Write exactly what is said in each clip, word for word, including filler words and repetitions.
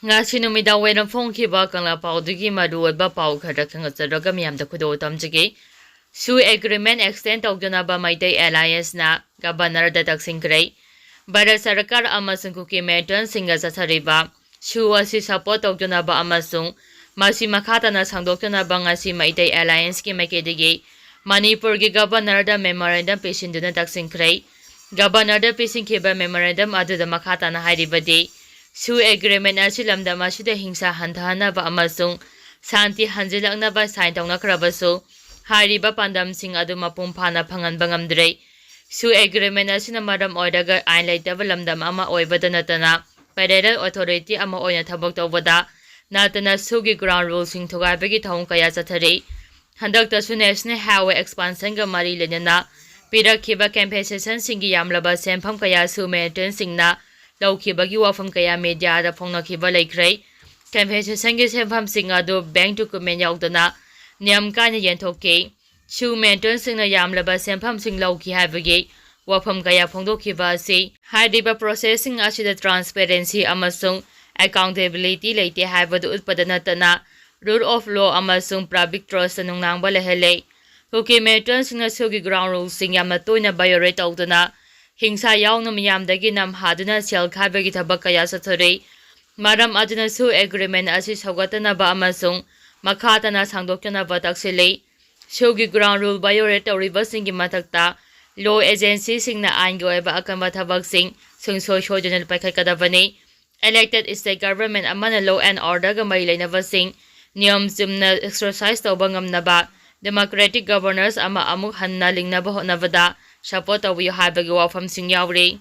ꯉꯁꯤ ꯅꯨꯃꯤꯗꯥꯡ ꯋꯥꯏꯔꯝ ꯐꯣꯡꯈꯤꯕ ꯀꯪꯂꯥ ꯄꯥꯎꯗꯒꯤ ꯃꯔꯨꯑꯣꯏꯕ ꯄꯥꯎ ꯈꯔ ꯈꯪꯒꯠꯆꯔꯒ ꯃꯤꯌꯥꯝꯗ ꯈꯨꯗꯣꯜ ꯇꯝꯖꯒꯦ꯫ ꯁꯨ ꯑꯦꯒ꯭ꯔꯤꯃꯦꯟ ꯑꯦꯛꯁꯇꯦꯟ ꯇꯧꯗꯅꯕ ꯃꯩꯇꯩ ꯑꯦꯂꯥꯏꯌꯦꯟꯁꯅ ꯒꯕꯔꯅꯔꯗ ꯇꯛꯁꯤꯟꯈ꯭ꯔꯦ꯫ ꯚꯥꯔꯠ ꯁꯔꯀꯥꯔ ꯑꯃꯁꯨꯡ ꯀꯨꯀꯤ ꯃꯤꯂꯤꯇꯦꯟꯁꯤꯡꯒ ꯆꯠꯊꯔꯤꯕ ꯁꯨ ꯑꯁꯤ ꯁꯄꯣꯔꯠ ꯇꯧꯗꯅꯕ ꯑꯃꯁꯨꯡ ꯃꯁꯤ ꯃꯈꯥ ꯇꯥꯅ ꯁꯥꯡꯗꯣꯛꯇꯅꯕ ꯉꯁꯤ ꯃꯩꯇꯩ ꯑꯦꯂꯥꯏꯌꯦꯟꯁꯀꯤ ꯃꯥꯏꯀꯩꯗꯒꯤ ꯃꯅꯤꯄꯨꯔꯒꯤ ꯒꯕꯔꯅꯔꯗ ꯃꯦꯃꯣꯔꯦꯟꯗꯝ ꯄꯤꯁꯤꯟꯗꯨꯅ ꯇꯛꯁꯤꯟꯈ꯭ꯔꯦ꯫ ꯒꯕꯔꯅꯔꯗ ꯄꯤꯁꯤꯟꯈꯤꯕ ꯃꯦꯃꯣꯔꯦꯟꯗꯝ ꯑꯗꯨꯗ ꯃꯈꯥ ꯇꯥꯅ ꯍꯥꯏꯔꯤꯕꯗꯤ, ꯁꯨ ꯑꯦꯒ꯭ꯔꯤꯃꯦꯟ ꯑꯁꯤ ꯂꯝꯗꯝ ꯑꯁꯤꯗ ꯍꯤꯡꯁꯥ ꯍꯟꯊꯍꯟꯅꯕ ꯑꯃꯁꯨꯡ ꯁꯥꯟꯇꯤ ꯍꯟꯖꯤꯜꯂꯛꯅꯕ ꯁꯥꯏꯟ ꯇꯧꯅꯈ꯭ꯔꯕꯁꯨ, ꯍꯥꯏꯔꯤꯕ ꯄꯥꯟꯗꯝꯁꯤꯡ ꯑꯗꯨ ꯃꯄꯨꯡ ꯐꯥꯅ ꯐꯪꯍꯟꯕ ꯉꯝꯗ꯭ꯔꯦ꯫ ꯁꯨ ꯑꯦꯒ꯭ꯔꯤꯃꯦꯟ ꯑꯁꯤꯅ ꯃꯔꯝ ꯑꯣꯏꯔꯒ ꯑꯥꯏꯟ ꯂꯩꯇꯕ ꯂꯝꯗꯝ ꯑꯃ ꯑꯣꯏꯕꯗ ꯅꯠꯇꯅ, ꯐꯦꯗꯔꯦꯜ ꯑꯣꯊꯣꯔꯤꯇꯤ ꯑꯃ ꯑꯣꯏꯅ ꯊꯕꯛ ꯇꯧꯕꯗ ꯅꯠꯇꯅ, ꯁꯨꯒꯤ ꯒ꯭ꯔꯥꯎꯟ ꯔꯨꯜꯁꯤꯡ ꯊꯨꯒꯥꯏꯕꯒꯤ ꯊꯧꯑꯣꯡ ꯀꯌꯥ ꯆꯠꯊꯔꯤ꯫ ꯍꯟꯗꯛꯇꯁꯨ ꯅꯦꯁꯅꯦꯜ ꯍꯥꯏꯋꯦ ꯑꯦꯛꯁꯄꯥꯟꯁꯟꯒ ꯃꯔꯤ ꯂꯩꯅꯅ ꯄꯤꯔꯛꯈꯤꯕ ꯀꯝꯄꯦꯟꯁꯦꯁꯟꯁꯤꯡꯒꯤ ꯌꯥꯝꯂꯕ ꯁꯦꯟꯐꯝ ꯀꯌꯥꯁꯨ ꯃꯤꯂꯤꯇꯦꯟꯁꯤꯡꯅ ꯂꯧꯈꯤꯕꯒꯤ ꯋꯥꯐꯝ ꯀꯌꯥ ꯃꯤꯗꯤꯌꯥꯗ ꯐꯣꯡꯅꯈꯤꯕ ꯂꯩꯈ꯭ꯔꯦ꯫ ꯀꯝꯄꯦꯟꯁꯦꯁꯟꯒꯤ ꯁꯦꯟꯐꯝꯁꯤꯡ ꯑꯗꯨ ꯕꯦꯡꯛ ꯗꯣꯀꯨꯃꯦꯟ ꯌꯥꯎꯗꯅ ꯅꯤꯌꯝ ꯀꯥꯏꯅ ꯌꯦꯟꯊꯣꯛꯈꯤ꯫ ꯁꯨ ꯃꯤꯂꯤꯇꯦꯟꯁꯤꯡꯅ ꯌꯥꯝꯂꯕ ꯁꯦꯟꯐꯝꯁꯤꯡ ꯂꯧꯈꯤ ꯍꯥꯏꯕꯒꯤ ꯋꯥꯐꯝ ꯀꯌꯥ ꯐꯣꯡꯗꯣꯛꯈꯤꯕ ꯑꯁꯤ ꯍꯥꯏꯔꯤꯕ ꯄ꯭ꯔꯣꯁꯦꯁꯁꯤꯡ ꯑꯁꯤꯗ ꯇ꯭ꯔꯥꯟꯁꯄꯦꯔꯦꯟꯁꯤ ꯑꯃꯁꯨꯡ ꯑꯦꯀꯥꯎꯟꯇꯦꯕꯤꯂꯤꯇꯤ ꯂꯩꯇꯦ ꯍꯥꯏꯕꯗꯨ ꯎꯠꯄꯗ ꯅꯠꯇꯅ, ꯔꯨꯜ ꯑꯣꯐ ꯂꯣ ꯑꯃꯁꯨꯡ ꯄꯕ꯭ꯂꯤꯛ ꯇ꯭ꯔꯁꯇ ꯅꯨꯡꯅꯥꯡꯕ ꯂꯩꯍꯜꯂꯦ꯫ ꯀꯨꯀꯤ ꯃꯤꯂꯤꯇꯦꯟꯁꯤꯡꯅ ꯁꯨꯒꯤ ꯒ꯭ꯔꯥꯎꯟ ꯔꯨꯜꯁꯤꯡ ꯌꯥꯝꯅ ꯇꯣꯏꯅ ꯚꯥꯏꯑꯣꯂꯦꯠ ꯇꯧꯗꯨꯅ, ꯍꯤꯡꯁꯥ ꯌꯥꯎꯅ ꯃꯤꯌꯥꯝꯗꯒꯤ ꯅꯝꯍꯥꯗꯨꯅ ꯁꯦꯜ ꯈꯥꯏꯕꯒꯤ ꯊꯕꯛ ꯀꯌꯥ ꯆꯠꯊꯔꯤ꯫ ꯃꯔꯝ ꯑꯗꯨꯅ ꯁꯨ ꯑꯦꯒ꯭ꯔꯤꯃꯦꯟ ꯑꯁꯤ ꯁꯧꯒꯠꯇꯅꯕ ꯑꯃꯁꯨꯡ ꯃꯈꯥ ꯇꯥꯅ ꯁꯥꯡꯗꯣꯛꯇꯅꯕ ꯇꯛꯁꯤꯜꯂꯤ꯫ ꯁꯨꯒꯤ ꯒ꯭ꯔꯥꯎꯟ ꯔꯨꯜ ꯚꯥꯏꯑꯣꯂꯦꯠ ꯇꯧꯔꯤꯕꯁꯤꯡꯒꯤ ꯃꯊꯛꯇ, ꯂꯣ ꯑꯦꯖꯦꯟꯁꯤꯁꯤꯡꯅ ꯑꯥꯏꯟꯒꯤ ꯑꯣꯏꯕ ꯑꯀꯟꯕ ꯊꯕꯛꯁꯤꯡ ꯁꯨꯡꯁꯣꯏ ꯁꯣꯏꯗꯅ ꯄꯥꯏꯈꯠꯀꯗꯕꯅꯤ꯫ ꯏꯂꯦꯛꯇꯦꯗ ꯁ꯭ꯇꯦꯠ ꯒꯚꯔꯟꯃꯦꯟ ꯑꯃꯅ ꯂꯣ ꯑꯦꯟ ꯑꯣꯔꯗꯔꯒ ꯃꯔꯤ ꯂꯩꯅꯕꯁꯤꯡ ꯅꯤꯌꯝ ꯆꯨꯝꯅ ꯑꯦꯛꯁꯔꯁꯥꯏꯖ ꯇꯧꯕ ꯉꯝꯅꯕ ꯗꯦꯃꯣꯀ꯭ꯔꯦꯇꯤꯛ ꯒꯚꯔꯅꯦꯟꯁ ꯑꯃ ꯑꯃꯨꯛ ꯍꯟꯅ ꯂꯤꯡꯅꯕ ꯍꯣꯠꯅꯕꯗ ꯁꯄꯣꯔꯠ ꯇꯧꯕꯤꯌꯨ ꯍꯥꯏꯕꯒꯤ ꯋꯥꯐꯝꯁꯤꯡ ꯌꯥꯎꯔꯤ꯫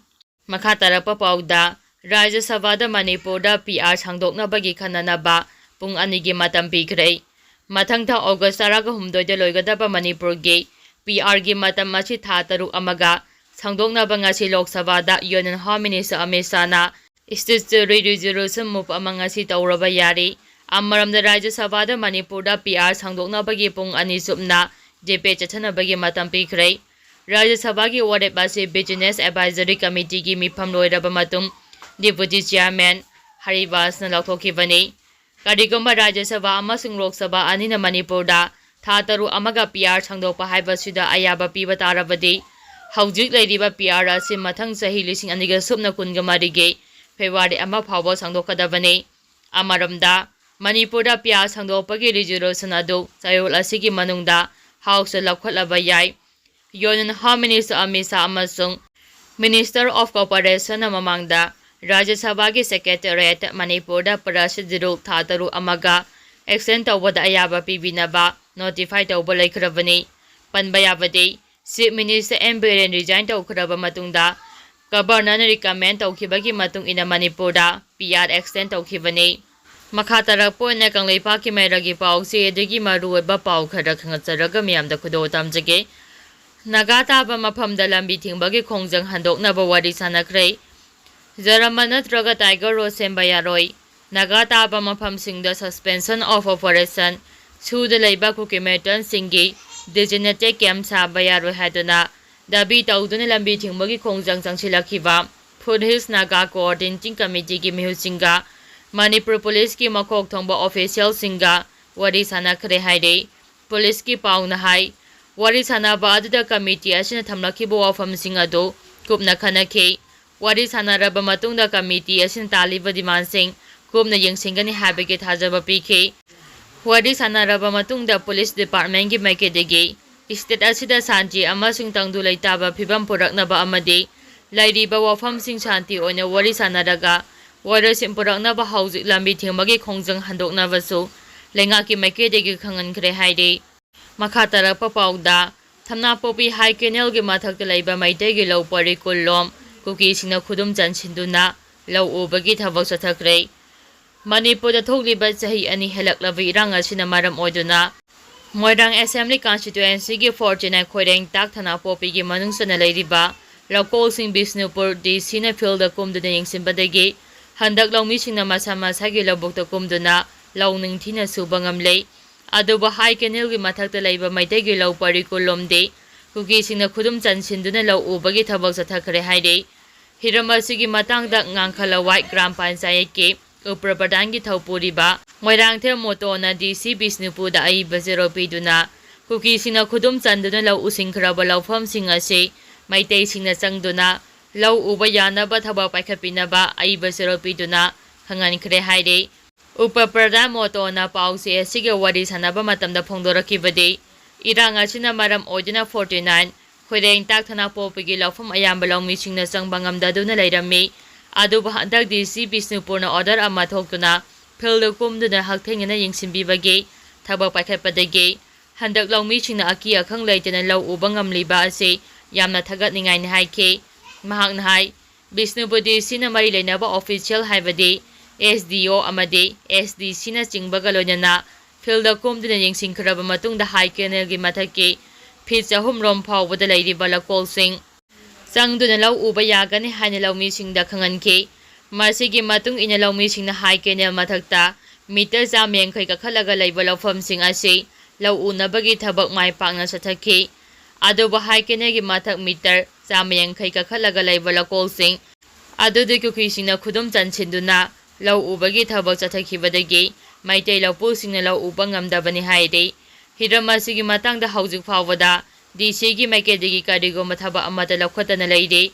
ꯃꯈꯥ ꯇꯥꯔꯛꯄ ꯄꯥꯎꯗ, ꯔꯥꯖ꯭ꯌ ꯁꯚꯥꯗ ꯃꯅꯤꯄꯨꯔꯗ ꯄꯤ ꯑꯥꯔ ꯁꯥꯡꯗꯣꯛꯅꯕꯒꯤ ꯈꯟꯅꯅꯕ ꯄꯨꯡ ꯑꯅꯤꯒꯤ ꯃꯇꯝ ꯄꯤꯈ꯭ꯔꯦ꯫ ꯃꯊꯪ ꯊꯥ ꯑꯣꯒꯁ ꯇꯔꯥꯒ ꯍꯨꯝꯗꯣꯏꯗ ꯂꯣꯏꯒꯗꯕ ꯃꯅꯤꯄꯨꯔꯒꯤ ꯄꯤ ꯑꯥꯔꯒꯤ ꯃꯇꯝ ꯑꯁꯤ ꯊꯥ ꯇꯔꯨꯛ ꯑꯃꯒ ꯁꯥꯡꯗꯣꯛꯅꯕ ꯉꯁꯤ ꯂꯣꯛ ꯁꯚꯥꯗ ꯌꯨꯅꯤꯌꯟ ꯍꯣꯝ ꯃꯤꯅꯤꯁꯇꯔ ꯑꯃꯤꯠ ꯁꯥꯍꯅ ꯁ꯭ꯇꯦꯆꯨꯇꯣꯔꯤ ꯔꯤꯖꯣꯂꯨꯁꯟ ꯃꯨꯚ ꯑꯃ ꯉꯁꯤ ꯇꯧꯔꯕ ꯌꯥꯔꯤ꯫ ꯑꯃꯔꯣꯝꯗ, ꯔꯥꯖ꯭ꯌ ꯁꯚꯥꯗ ꯃꯅꯤꯄꯨꯔꯗ ꯄꯤ ꯑꯥꯔ ꯁꯥꯡꯗꯣꯛꯅꯕꯒꯤ ꯄꯨꯡ ꯑꯅꯤ ꯆꯨꯞꯅ ꯗꯤꯕꯦꯠ ꯆꯠꯊꯅꯕꯒꯤ ꯃꯇꯝ ꯄꯤꯈ꯭ꯔꯦ꯫ ꯔꯥꯖ꯭ꯌ ꯁꯚꯥꯒꯤ ꯋꯥꯔꯦꯞ ꯑꯁꯤ ꯕꯤꯖꯤꯅꯦꯁ ꯑꯦꯗꯚꯥꯏꯖꯔꯤ ꯀꯃꯤꯇꯤꯒꯤ ꯃꯤꯐꯝ ꯂꯣꯏꯔꯕ ꯃꯇꯨꯡ ꯗꯤꯄꯨꯇꯤ ꯆꯤꯌꯥꯔꯃꯦꯟ ꯍꯔꯤꯕꯥꯁꯅ ꯂꯥꯎꯊꯣꯛꯈꯤꯕꯅꯤ꯫ ꯀꯔꯤꯒꯨꯝꯕ ꯔꯥꯖ꯭ꯌ ꯁꯚꯥ ꯑꯃꯁꯨꯡ ꯂꯣꯛ ꯁꯚꯥ ꯑꯅꯤꯅ ꯃꯅꯤꯄꯨꯔꯗ ꯊꯥ ꯇꯔꯨꯛ ꯑꯃꯒ ꯄꯤ ꯑꯥꯔ ꯁꯥꯡꯗꯣꯛꯄ ꯍꯥꯏꯕꯁꯤꯗ ꯑꯌꯥꯕ ꯄꯤꯕ ꯇꯥꯔꯕꯗꯤ, ꯍꯧꯖꯤꯛ ꯂꯩꯔꯤꯕ ꯄꯤ ꯑꯥꯔ ꯑꯁꯤ ꯃꯊꯪ ꯆꯍꯤ ꯂꯤꯁꯤꯡ ꯑꯅꯤꯒ ꯁꯨꯞꯅ ꯀꯨꯟꯒ ꯃꯔꯤꯒꯤ ꯐꯦꯕ꯭ꯔꯨꯋꯥꯔꯤ ꯑꯃ ꯐꯥꯎꯕ ꯁꯥꯡꯗꯣꯛꯀꯗꯕꯅꯤ꯫ ꯑꯃꯔꯣꯝꯗ, ꯃꯅꯤꯄꯨꯔꯗ ꯄꯤ ꯑꯥꯔ ꯁꯥꯡꯗꯣꯛꯄꯒꯤ ꯔꯤꯖꯣꯂꯨꯁꯟ ꯑꯗꯨ ꯆꯌꯣꯜ ꯑꯁꯤꯒꯤ ꯃꯅꯨꯡꯗ ꯍꯥꯎꯁꯇ ꯂꯧꯈꯠꯂꯕ ꯌꯥꯏ꯫ Union home minister Amit Shah ꯑꯃꯁꯨꯡ ꯃꯤꯅꯤꯁꯇꯔ ꯑꯣꯐ ꯀꯣꯑꯣꯄꯔꯦꯁꯟꯅ ꯃꯃꯥꯡꯗ ꯔꯥꯖ꯭ꯌ ꯁꯚꯥꯒꯤ ꯁꯦꯀ꯭ꯔꯦꯇꯦꯔꯤꯌꯦꯠ ꯃꯅꯤꯄꯨꯔꯗ ꯄ꯭ꯔꯦꯁ ꯔꯤꯂꯤꯖ ꯊꯥ ꯇꯔꯨꯛ ꯑꯃꯒ ꯑꯦꯛꯁꯇꯦꯟ ꯇꯧꯕꯗ ꯑꯌꯥꯕ ꯄꯤꯕꯤꯅꯕ ꯅꯣꯇꯤꯐꯥꯏ ꯇꯧꯕ ꯂꯩꯈ꯭ꯔꯕꯅꯤ꯫ ꯄꯟꯕ ꯌꯥꯕꯗꯤ, chief minister N Biren resign ꯇꯧꯈ꯭ꯔꯕ ꯃꯇꯨꯡꯗ ꯒꯕꯔꯅꯔꯅ ꯔꯤꯀꯃꯦꯟ ꯇꯧꯈꯤꯕꯒꯤ ꯃꯇꯨꯡ ꯏꯟꯅ ꯃꯅꯤꯄꯨꯔꯗ ꯄꯤ ꯑꯥꯔ ꯑꯦꯛꯁꯇꯦꯟ ꯇꯧꯈꯤꯕꯅꯤ꯫ ꯃꯈꯥ ꯇꯥꯔꯛꯄ ꯑꯣꯏꯅ ꯀꯪꯂꯩꯄꯥꯛꯀꯤ ꯃꯩꯔꯥꯒꯤ ꯄꯥꯎꯆꯦ ꯑꯗꯨꯒꯤ ꯃꯔꯨꯑꯣꯏꯕ ꯄꯥꯎ ꯈꯔ ꯈꯪꯍꯟꯖꯔꯒ ꯃꯤꯌꯥꯝꯗ ꯈꯨꯗꯣꯜ ꯇꯝꯖꯒꯦ꯫ ꯅꯥꯒꯥ ꯇꯥꯕ ꯃꯐꯝꯗ ꯂꯝꯕꯤ ꯊꯤꯡꯕꯒꯤ ꯈꯣꯡꯖꯪ ꯍꯟꯗꯣꯛꯅꯕ ꯋꯥꯔꯤ ꯁꯥꯟꯅꯈ꯭ꯔꯦ꯫ ꯖꯔꯃꯟ ꯅꯠꯇ꯭ꯔꯒ ꯇꯥꯏꯒꯔ ꯔꯣꯗ ꯁꯦꯝꯕ ꯌꯥꯔꯣꯏ꯫ ꯅꯥꯒꯥ ꯇꯥꯕ ꯃꯐꯝꯁꯤꯡꯗ suspension of operation ꯁꯨꯗ ꯂꯩꯕ ꯀꯨꯀꯤ ꯃꯤꯂꯤꯇꯦꯟꯠꯁꯤꯡꯒꯤ designated camp ꯁꯥꯕ ꯌꯥꯔꯣꯏ ꯍꯥꯏꯗꯨꯅ ꯗꯥꯕꯤ ꯇꯧꯗꯨꯅ ꯂꯝꯕꯤ ꯊꯤꯡꯕꯒꯤ ꯈꯣꯡꯖꯪ ꯆꯪꯁꯤꯜꯂꯛꯈꯤꯕ ꯐꯨꯠ ꯍꯤꯜꯁ ꯅꯥꯒꯥ ꯀꯣꯑꯣꯔꯗꯤꯅꯦꯇꯤꯡ ꯀꯃꯤꯇꯤꯒꯤ ꯃꯤꯍꯨꯠꯁꯤꯡꯒ ꯃꯅꯤꯄꯨꯔ ꯄꯨꯂꯤꯁꯀꯤ ꯃꯀꯣꯛ ꯊꯣꯡꯕ ꯑꯣꯐꯤꯁꯤꯌꯦꯜꯁꯤꯡꯒ ꯋꯥꯔꯤ ꯁꯥꯟꯅꯈ꯭ꯔꯦ ꯍꯥꯏꯔꯤ꯫ ꯄꯨꯂꯤꯁꯀꯤ ꯄꯥꯎꯅ ꯍꯥꯏ, ꯋꯥꯔꯤ ꯁꯥꯟꯅꯕ ꯑꯗꯨꯗ ꯀꯃꯤꯇꯤ ꯑꯁꯤꯅ ꯊꯝꯂꯛꯈꯤꯕ ꯋꯥꯐꯝꯁꯤꯡ ꯑꯗꯨ ꯀꯨꯞꯅ ꯈꯟꯅꯈꯤ꯫ ꯋꯥꯔꯤ ꯁꯥꯟꯅꯔꯕ ꯃꯇꯨꯡꯗ ꯀꯃꯤꯇꯤ ꯑꯁꯤꯅ ꯇꯥꯜꯂꯤꯕ ꯗꯤꯃꯥꯟꯁꯤꯡ ꯀꯨꯞꯅ ꯌꯦꯡꯁꯤꯟꯒꯅꯤ ꯍꯥꯏꯕꯒꯤ ꯊꯥꯖꯕ ꯄꯤꯈꯤ꯫ ꯋꯥꯔꯤ ꯁꯥꯟꯅꯔꯕ ꯃꯇꯨꯡꯗ ꯄꯨꯂꯤꯁ ꯗꯤꯄꯥꯔꯠꯃꯦꯟꯒꯤ ꯃꯥꯏꯀꯩꯗꯒꯤ ꯁ꯭ꯇꯦꯠ ꯑꯁꯤꯗ ꯁꯥꯟꯇꯤ ꯑꯃꯁꯨꯡ ꯇꯪꯗꯨ ꯂꯩꯇꯥꯕ ꯐꯤꯕꯝ ꯄꯨꯔꯛꯅꯕ ꯑꯃꯗꯤ ꯂꯩꯔꯤꯕ ꯋꯥꯐꯝꯁꯤꯡ ꯁꯥꯟꯇꯤ ꯑꯣꯏꯅ ꯋꯥꯔꯤ ꯁꯥꯟꯅꯔꯒ ꯋꯥꯔꯣꯏꯁꯤꯟ ꯄꯨꯔꯛꯅꯕ ꯍꯧꯖꯤꯛ ꯂꯝꯕꯤ ꯊꯤꯡꯕꯒꯤ ꯈꯣꯡꯖꯪ ꯍꯟꯗꯣꯛꯅꯕꯁꯨ ꯂꯩꯉꯥꯛꯀꯤ ꯃꯥꯏꯀꯩꯗꯒꯤ ꯈꯪꯍꯟꯈ꯭ꯔꯦ ꯍꯥꯏꯔꯤ꯫ ꯃꯈꯥ ꯇꯥꯔꯛꯄ ꯄꯥꯎꯗ, ꯊꯝꯅꯥꯄꯣꯛꯄꯤ ꯍꯥꯏ ꯀꯦꯅꯦꯜꯒꯤ ꯃꯊꯛꯇ ꯂꯩꯕ ꯃꯩꯇꯩꯒꯤ ꯂꯧ ꯄꯔꯤ ꯀꯨꯟꯂꯣꯝ ꯀꯨꯀꯤꯁꯤꯡꯅ ꯈꯨꯗꯨꯝ ꯆꯟꯁꯤꯟꯗꯨꯅ ꯂꯧ ꯎꯕꯒꯤ ꯊꯕꯛ ꯆꯠꯊꯈ꯭ꯔꯦ꯫ ꯃꯅꯤꯄꯨꯔꯗ ꯊꯣꯛꯂꯤꯕ ꯆꯍꯤ ꯑꯅꯤ ꯍꯦꯜꯂꯛꯂꯕ ꯏꯔꯥꯡ ꯑꯁꯤꯅ ꯃꯔꯝ ꯑꯣꯏꯗꯨꯅ ꯃꯣꯏꯔꯥꯡ ꯑꯦꯁꯦꯝꯕ꯭ꯂꯤ ꯀꯟꯁꯇꯤꯇ꯭ꯋꯦꯟꯁꯤꯒꯤ ꯐꯣꯔ ꯆꯦꯅꯥꯏ ꯈꯣꯏꯔꯦꯡ ꯇꯥꯛ ꯊꯅꯥꯄꯣꯛꯄꯤꯒꯤ ꯃꯅꯨꯡ ꯆꯟꯅ ꯂꯩꯔꯤꯕ ꯂꯧꯀꯣꯜꯁꯤꯡ ꯕꯤꯁꯅꯨꯄꯨꯔ ꯗꯤ ꯁꯤꯅ ꯐꯤꯜꯗ ꯀꯨꯝꯗꯨꯅ ꯌꯦꯡꯁꯤꯟꯕꯗꯒꯤ ꯍꯟꯗꯛ ꯂꯧꯃꯤꯁꯤꯡꯅ ꯃꯁꯥ ꯃꯁꯥꯒꯤ ꯂꯧꯕꯨꯛꯇ ꯀꯨꯝꯗꯨꯅ ꯂꯧ ꯅꯤꯡꯊꯤꯅ ꯁꯨꯕ ꯉꯝꯂꯦ꯫ ꯑꯗꯨꯕꯨ ꯍꯥꯏ ꯀꯦꯅꯦꯜꯒꯤ ꯃꯊꯛꯇ ꯂꯩꯕ ꯃꯩꯇꯩꯒꯤ ꯂꯧ ꯄꯔꯤ ꯀꯨꯟꯂꯣꯝꯗꯤ ꯀꯨꯀꯤꯁꯤꯡꯅ ꯈꯨꯗꯨꯝ ꯆꯟꯁꯤꯟꯗꯨꯅ ꯂꯧ ꯎꯕꯒꯤ ꯊꯕꯛ ꯆꯠꯊꯈ꯭ꯔꯦ ꯍꯥꯏꯔꯤ꯫ ꯍꯤꯔꯝ ꯑꯁꯤꯒꯤ ꯃꯇꯥꯡꯗ ꯉꯥꯡꯈꯂꯋꯥꯏ ꯒ꯭ꯔꯥꯝ ꯄꯟꯆꯥꯌꯠꯀꯤ ꯎꯄ꯭ꯔ ꯄ꯭ꯔꯙꯥꯟꯒꯤ ꯊꯧꯄꯨꯔꯤꯕ ꯃꯣꯏꯔꯥꯡꯊꯦꯝ ꯃꯣꯇꯣꯅ ꯗꯤ ꯁꯤ ꯕꯤꯁꯅꯨꯄꯨꯔꯗ ꯑꯏꯕ ꯆꯦꯔꯣꯜ ꯄꯤꯗꯨꯅ ꯀꯨꯀꯤꯁꯤꯡꯅ ꯈꯨꯗꯨꯝ ꯆꯟꯗꯨꯅ ꯂꯧ ꯎꯁꯤꯟꯈ꯭ꯔꯕ ꯂꯧꯐꯝꯁꯤꯡ ꯑꯁꯤ ꯃꯩꯇꯩꯁꯤꯡꯅ ꯆꯪꯗꯨꯅ ꯂꯧ ꯎꯕ ꯌꯥꯅꯕ ꯊꯕꯛ ꯄꯥꯏꯈꯠꯄꯤꯅꯕ ꯑꯏꯕ ꯆꯦꯔꯣꯜ ꯄꯤꯗꯨꯅ ꯈꯪꯍꯟꯈ꯭ꯔꯦ ꯍꯥꯏꯔꯤ꯫ ꯎꯄ ꯄ꯭ꯔꯙꯥꯟ ꯃꯣꯇꯣꯅ ꯄꯥꯎꯆꯦ ꯑꯁꯤꯒ ꯋꯥꯔꯤ ꯁꯥꯟꯅꯕ ꯃꯇꯝꯗ ꯐꯣꯡꯗꯣꯔꯛꯈꯤꯕꯗꯤ, ꯏꯔꯥꯡ ꯑꯁꯤꯅ ꯃꯔꯝ ꯑꯣꯏꯗꯨꯅ ꯐꯣꯔꯇꯤ ꯅꯥꯏꯟ ꯈꯣꯏꯔꯦꯡ ꯇꯥꯛ ꯊꯅꯥꯄꯣꯛꯄꯤꯒꯤ ꯂꯧꯐꯝ ꯑꯌꯥꯝꯕ ꯂꯧꯃꯤꯁꯤꯡꯅ ꯆꯪꯕ ꯉꯝꯗꯗꯨꯅ ꯂꯩꯔꯝꯃꯤ꯫ ꯑꯗꯨꯕꯨ ꯍꯟꯗꯛ ꯗꯤ ꯁꯤ ꯕꯤꯁꯅꯨꯄꯨꯔꯅ ꯑꯣꯔꯗꯔ ꯑꯃ ꯊꯣꯛꯇꯨꯅ ꯐꯤꯜꯗ ꯀꯨꯝꯗꯨꯅ ꯍꯛꯊꯦꯡꯅꯅ ꯌꯦꯡꯁꯤꯟꯕꯤꯕꯒꯤ ꯊꯕꯛ ꯄꯥꯏꯈꯠꯄꯗꯒꯤ ꯍꯟꯗꯛ ꯂꯧꯃꯤꯁꯤꯡꯅ ꯑꯀꯤ ꯑꯈꯪ ꯂꯩꯇꯅ ꯂꯧ ꯎꯕ ꯉꯝꯂꯤꯕ ꯑꯁꯤ ꯌꯥꯝꯅ ꯊꯥꯒꯠꯅꯤꯡꯉꯥꯏꯅꯤ ꯍꯥꯏꯈꯤ꯫ ꯃꯍꯥꯛꯅ ꯍꯥꯏ, ꯕꯤꯁꯅꯨꯄꯨꯔ ꯗꯤ ꯁꯤꯅ ꯃꯔꯤ ꯂꯩꯅꯕ ꯑꯣꯐꯤꯁꯤꯌꯦꯜ ꯍꯥꯏꯕꯗꯤ ꯑꯦꯁ ꯗꯤ ꯑꯣ ꯑꯃꯗꯤ ꯑꯦꯁ ꯗꯤ ꯁꯤꯅꯆꯤꯡꯕꯒ ꯂꯣꯏꯅꯅ ꯐꯤꯜꯗ ꯀꯨꯝꯗꯨꯅ ꯌꯦꯡꯁꯤꯟꯈ꯭ꯔꯕ ꯃꯇꯨꯡꯗ ꯍꯥꯏ ꯀꯦꯅꯦꯜꯒꯤ ꯃꯊꯛꯀꯤ ꯐꯤꯠ ꯆꯍꯨꯝ ꯔꯣꯝ ꯐꯥꯎꯕꯗ ꯂꯩꯔꯤꯕ ꯂꯧꯀꯣꯜꯁꯤꯡ ꯆꯪꯗꯨꯅ ꯂꯧ ꯎꯕ ꯌꯥꯒꯅꯤ ꯍꯥꯏꯅ ꯂꯧꯃꯤꯁꯤꯡꯗ ꯈꯪꯍꯟꯈꯤ꯫ ꯃꯁꯤꯒꯤ ꯃꯇꯨꯡ ꯏꯟꯅ ꯂꯧꯃꯤꯁꯤꯡꯅ ꯍꯥꯏ ꯀꯦꯅꯦꯜ ꯃꯊꯛꯇ ꯃꯤꯇꯔ ꯆꯥꯝꯃ ꯌꯥꯡꯈꯩ ꯀꯥꯈꯠꯂꯒ ꯂꯩꯕ ꯂꯧꯐꯝꯁꯤꯡ ꯑꯁꯤ ꯂꯧ ꯎꯅꯕꯒꯤ ꯊꯕꯛ ꯃꯥꯏ ꯄꯥꯛꯅ ꯆꯠꯊꯈꯤ꯫ ꯑꯗꯨꯕꯨ ꯍꯥꯏ ꯀꯦꯅꯦꯜꯒꯤ ꯃꯊꯛ ꯃꯤꯇꯔ ꯆꯥꯝꯃ ꯌꯥꯡꯈꯩ ꯀꯥꯈꯠꯂꯒ ꯂꯩꯕ ꯂꯧꯀꯣꯜꯁꯤꯡ ꯑꯗꯨꯗꯤ ꯀꯨꯀꯤꯁꯤꯡꯅ ꯈꯨꯗꯨꯝ ꯆꯟꯁꯤꯟꯗꯨꯅ ꯂꯧ ꯎꯕꯒꯤ ꯊꯕꯛ ꯆꯠꯊꯈꯤꯕꯗꯒꯤ ꯃꯩꯇꯩ ꯂꯧꯄꯨꯁꯤꯡꯅ ꯂꯧ ꯎꯕ ꯉꯝꯗꯕꯅꯤ ꯍꯥꯏꯔꯤ꯫ ꯍꯤꯔꯝ ꯑꯁꯤꯒꯤ ꯃꯇꯥꯡꯗ ꯍꯧꯖꯤꯛ ꯐꯥꯎꯕꯗ ꯗꯤ ꯁꯤꯒꯤ ꯃꯥꯏꯀꯩꯗꯒꯤ ꯀꯔꯤꯒꯨꯝꯕ ꯊꯕꯛ ꯑꯃꯠꯇ ꯂꯧꯈꯠꯇꯅ ꯂꯩꯔꯤ꯫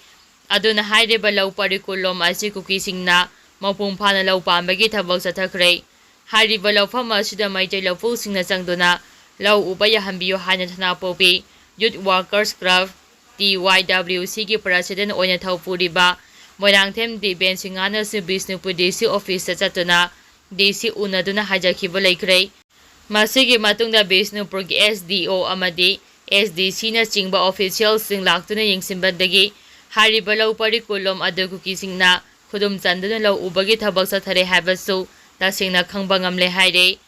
ꯑꯗꯨꯅ ꯍꯥꯏꯔꯤꯕ ꯂꯧ ꯄꯔꯤ ꯀꯨꯟꯂꯣꯝ ꯑꯁꯤ ꯀꯨꯀꯤꯁꯤꯡꯅ ꯃꯄꯨꯡ ꯐꯥꯅ ꯂꯧ ꯄꯥꯟꯕꯒꯤ ꯊꯕꯛ ꯆꯠꯊꯈ꯭ꯔꯦ꯫ ꯍꯥꯏꯔꯤꯕ ꯂꯧꯐꯝ ꯑꯁꯤꯗ ꯃꯩꯇꯩ ꯂꯧꯄꯨꯁꯤꯡꯅ ꯆꯪꯗꯨꯅ ꯂꯧ ꯎꯕ ꯌꯥꯍꯟꯕꯤꯌꯨ ꯍꯥꯏꯅ ꯊꯅꯥꯄꯣꯛꯄꯤ ꯌꯨꯠ ꯋꯥꯔꯀꯔꯁ ꯀ꯭ꯂꯕ, ꯇꯤ ꯋꯥꯏ ꯗꯕ꯭ꯂꯤꯎ ꯁꯤꯒꯤ ꯄ꯭ꯔꯁꯤꯗꯦꯟ ꯑꯣꯏꯅ ꯊꯧꯄꯨꯔꯤꯕ ꯃꯣꯏꯔꯥꯡꯊꯦꯝ ꯗꯤꯕꯦꯟ ꯁꯤꯡꯍꯥꯅꯁꯨ ꯕꯤꯁꯅꯨꯄꯨꯔ ꯗꯤ ꯁꯤ ꯑꯣꯐꯤꯁꯇ ꯆꯠꯇꯨꯅ ꯗꯤ ꯁꯤ ꯎꯅꯗꯨꯅ ꯍꯥꯏꯖꯈꯤꯕ ꯂꯩꯈ꯭ꯔꯦ꯫ ꯃꯁꯤꯒꯤ ꯃꯇꯨꯡꯗ ꯕꯤꯁꯅꯨꯄꯨꯔꯒꯤ ꯑꯦꯁ ꯗꯤ ꯑꯣ ꯑꯃꯗꯤ ꯑꯦꯁ ꯗꯤ ꯁꯤꯅꯆꯤꯡꯕ ꯑꯣꯐꯤꯁꯤꯌꯦꯜꯁꯤꯡ ꯂꯥꯛꯇꯨꯅ ꯌꯦꯡꯁꯤꯟꯕꯗꯒꯤ ꯍꯥꯏꯔꯤꯕ ꯂꯧ ꯄꯔꯤ ꯀꯨꯟꯂꯣꯝ ꯑꯗꯨ ꯀꯨꯀꯤꯁꯤꯡꯅ ꯈꯨꯗꯨꯝ ꯆꯟꯗꯨꯅ ꯂꯧ ꯎꯕꯒꯤ ꯊꯕꯛ ꯆꯠꯊꯔꯦ ꯍꯥꯏꯕꯁꯨ ꯇꯁꯦꯡꯅ ꯈꯪꯕ ꯉꯝꯂꯦ ꯍꯥꯏꯔꯦ꯫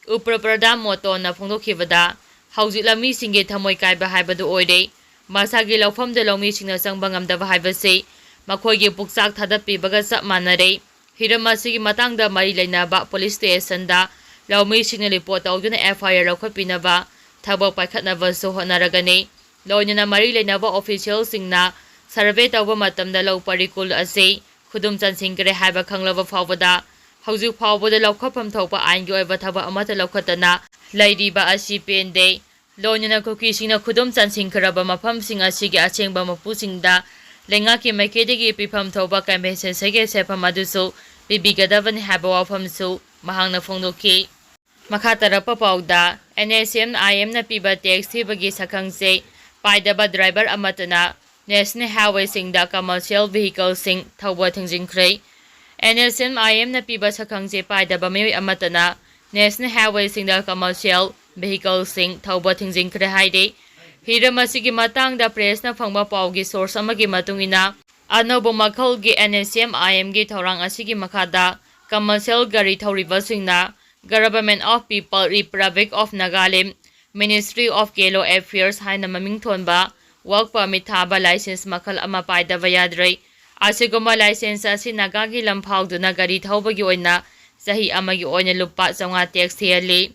ꯎꯄ꯭ꯔ ꯄ꯭ꯔꯙꯥꯟ ꯃꯣꯇꯣꯅ ꯐꯣꯡꯗꯣꯛꯈꯤꯕꯗ, ꯍꯧꯖꯤꯛ ꯂꯧꯃꯤꯁꯤꯡꯒꯤ ꯊꯃꯣꯏ ꯀꯥꯏꯕ ꯍꯥꯏꯕꯗꯨ ꯑꯣꯏꯔꯦ꯫ ꯃꯁꯥꯒꯤ ꯂꯧꯐꯝꯗ ꯂꯧꯃꯤꯁꯤꯡꯅ ꯆꯪꯕ ꯉꯝꯗꯕ ꯍꯥꯏꯕꯁꯤ ꯃꯈꯣꯏꯒꯤ ꯄꯨꯛꯆꯥꯛ ꯊꯥꯗꯠꯄꯤꯕꯒ ꯆꯞ ꯃꯥꯟꯅꯔꯦ꯫ ꯍꯤꯔꯝ ꯑꯁꯤꯒꯤ ꯃꯇꯥꯡꯗ ꯃꯔꯤ ꯂꯩꯅꯕ ꯄꯨꯂꯤꯁ ꯁ꯭ꯇꯦꯁꯟꯗ ꯂꯧꯃꯤꯁꯤꯡꯅ ꯔꯤꯄꯣꯔꯠ ꯇꯧꯗꯨꯅ ꯑꯦꯐ ꯑꯥꯏ ꯑꯥꯔ ꯂꯧꯈꯠꯄꯤꯅꯕ ꯊꯕꯛ ꯄꯥꯏꯈꯠꯅꯕꯁꯨ ꯍꯣꯠꯅꯔꯒꯅꯤ꯫ ꯂꯣꯏꯅꯅ ꯃꯔꯤ ꯂꯩꯅꯕ ꯑꯣꯐꯤꯁꯤꯌꯦꯜꯁꯤꯡꯅ ꯁꯔꯚꯦ ꯇꯧꯕ ꯃꯇꯝꯗ ꯂꯧ ꯄꯔꯤꯀꯨꯜ ꯑꯁꯤ ꯈꯨꯗꯨꯝ ꯆꯟꯁꯤꯟꯈ꯭ꯔꯦ ꯍꯥꯏꯕ ꯈꯪꯂꯕ ꯐꯥꯎꯕꯗ ꯍꯧꯖꯤꯛ ꯐꯥꯎꯕꯗ ꯂꯧꯈꯠꯐꯝ ꯊꯣꯛꯄ ꯑꯥꯏꯟꯒꯤ ꯑꯣꯏꯕ ꯊꯕꯛ ꯑꯃꯠꯇ ꯂꯧꯈꯠꯇꯅ ꯂꯩꯔꯤꯕ ꯑꯁꯤ ꯄꯦꯟꯗꯦ꯫ ꯂꯣꯏꯅꯅ ꯀꯨꯀꯤꯁꯤꯡꯅ ꯈꯨꯗꯨꯝ ꯆꯟꯁꯤꯟꯈ꯭ꯔꯕ ꯃꯐꯝꯁꯤꯡ ꯑꯁꯤꯒꯤ ꯑꯁꯦꯡꯕ ꯃꯄꯨꯁꯤꯡꯗ ꯂꯩꯉꯥꯛꯀꯤ ꯃꯥꯏꯀꯩꯗꯒꯤ ꯄꯤꯐꯝ ꯊꯣꯛꯄ ꯀꯝꯄꯦꯟꯁꯦꯁꯟꯒꯤ ꯁꯦꯟꯐꯝ ꯑꯗꯨꯁꯨ ꯄꯤꯕꯤꯒꯗꯕꯅꯤ ꯍꯥꯏꯕ ꯋꯥꯐꯝꯁꯨ ꯃꯍꯥꯛꯅ ꯐꯣꯡꯗꯣꯛꯈꯤ꯫ ꯃꯈꯥ ꯇꯥꯔꯛꯄ ꯄꯥꯎꯗ, ꯑꯦꯟ ꯑꯦꯁ ꯑꯦꯝ ꯑꯥꯏ ꯑꯦꯝꯅ ꯄꯤꯕ ꯇꯦꯛꯁ ꯊꯤꯕꯒꯤ ꯁꯛꯈꯪꯁꯦ ꯄꯥꯏꯗꯕ ꯗ꯭ꯔꯥꯏꯚꯔ ꯑꯃꯠꯇꯅ ꯅꯦꯁꯅꯦꯜ ꯍꯥꯏꯋꯦꯁꯤꯡꯗ ꯀꯃꯔꯁꯤꯌꯦꯜ ꯚꯤꯍꯤꯀꯜꯁꯤꯡ ꯊꯧꯕ ꯊꯤꯡꯖꯤꯟꯈ꯭ꯔꯦ꯫ ꯑꯦꯟ ꯑꯦꯁ ꯑꯦꯝ ꯑꯥꯏ ꯑꯦꯝꯅ ꯄꯤꯕ ꯁꯛꯈꯪꯁꯦ ꯄꯥꯏꯗꯕ ꯃꯤꯑꯣꯏ ꯑꯃꯠꯇꯅ ꯅꯦꯁꯅꯦꯜ ꯍꯥꯏꯋꯦꯁꯤꯡꯗ ꯀꯃꯔꯁꯤꯌꯦꯜ ꯚꯤꯍꯤꯀꯜꯁꯤꯡ ꯊꯧꯕ ꯊꯤꯡꯖꯤꯟꯈ꯭ꯔꯦ ꯍꯥꯏꯔꯤ꯫ ꯍꯤꯔꯝ ꯑꯁꯤꯒꯤ ꯃꯇꯥꯡꯗ ꯄ꯭ꯔꯦꯁꯅ ꯐꯪꯕ ꯄꯥꯎꯒꯤ ꯁꯣꯔꯁ ꯑꯃꯒꯤ ꯃꯇꯨꯡ ꯏꯟꯅ, ꯑꯅꯧꯕ ꯃꯈꯜꯒꯤ ꯑꯦꯟ ꯑꯦꯁ ꯑꯦꯝ ꯑꯥꯏ ꯑꯦꯝꯒꯤ ꯊꯧꯔꯥꯡ ꯑꯁꯤꯒꯤ ꯃꯈꯥꯗ ꯀꯃꯔꯁꯤꯌꯦꯜ ꯒꯥꯔꯤ ꯊꯧꯔꯤꯕꯁꯤꯡꯅ Government of People Republic of Nagaland, Ministry of Ghetto Affairs ꯍꯥꯏꯅ ꯃꯃꯤꯡ ꯊꯣꯟꯕ ꯋꯥꯔꯛ ꯄꯔꯃꯤꯠ ꯊꯥꯕ ꯂꯥꯏꯁꯦꯟꯁ ꯃꯈꯜ ꯑꯃ ꯄꯥꯏꯗꯕ ꯌꯥꯗ꯭ꯔꯦ꯫ ꯑꯁꯤꯒꯨꯝꯕ ꯂꯥꯏꯁꯦꯟꯁ ꯑꯁꯤ ꯅꯥꯒꯥꯒꯤ ꯂꯝ ꯐꯥꯎꯗꯨꯅ ꯒꯥꯔꯤ ꯊꯧꯕꯒꯤ ꯑꯣꯏꯅ ꯆꯍꯤ ꯑꯃꯒꯤ ꯑꯣꯏꯅ ꯂꯨꯄꯥ ꯆꯥꯝꯃꯉꯥ ꯇꯦꯛꯁ ꯊꯤꯍꯜꯂꯤ꯫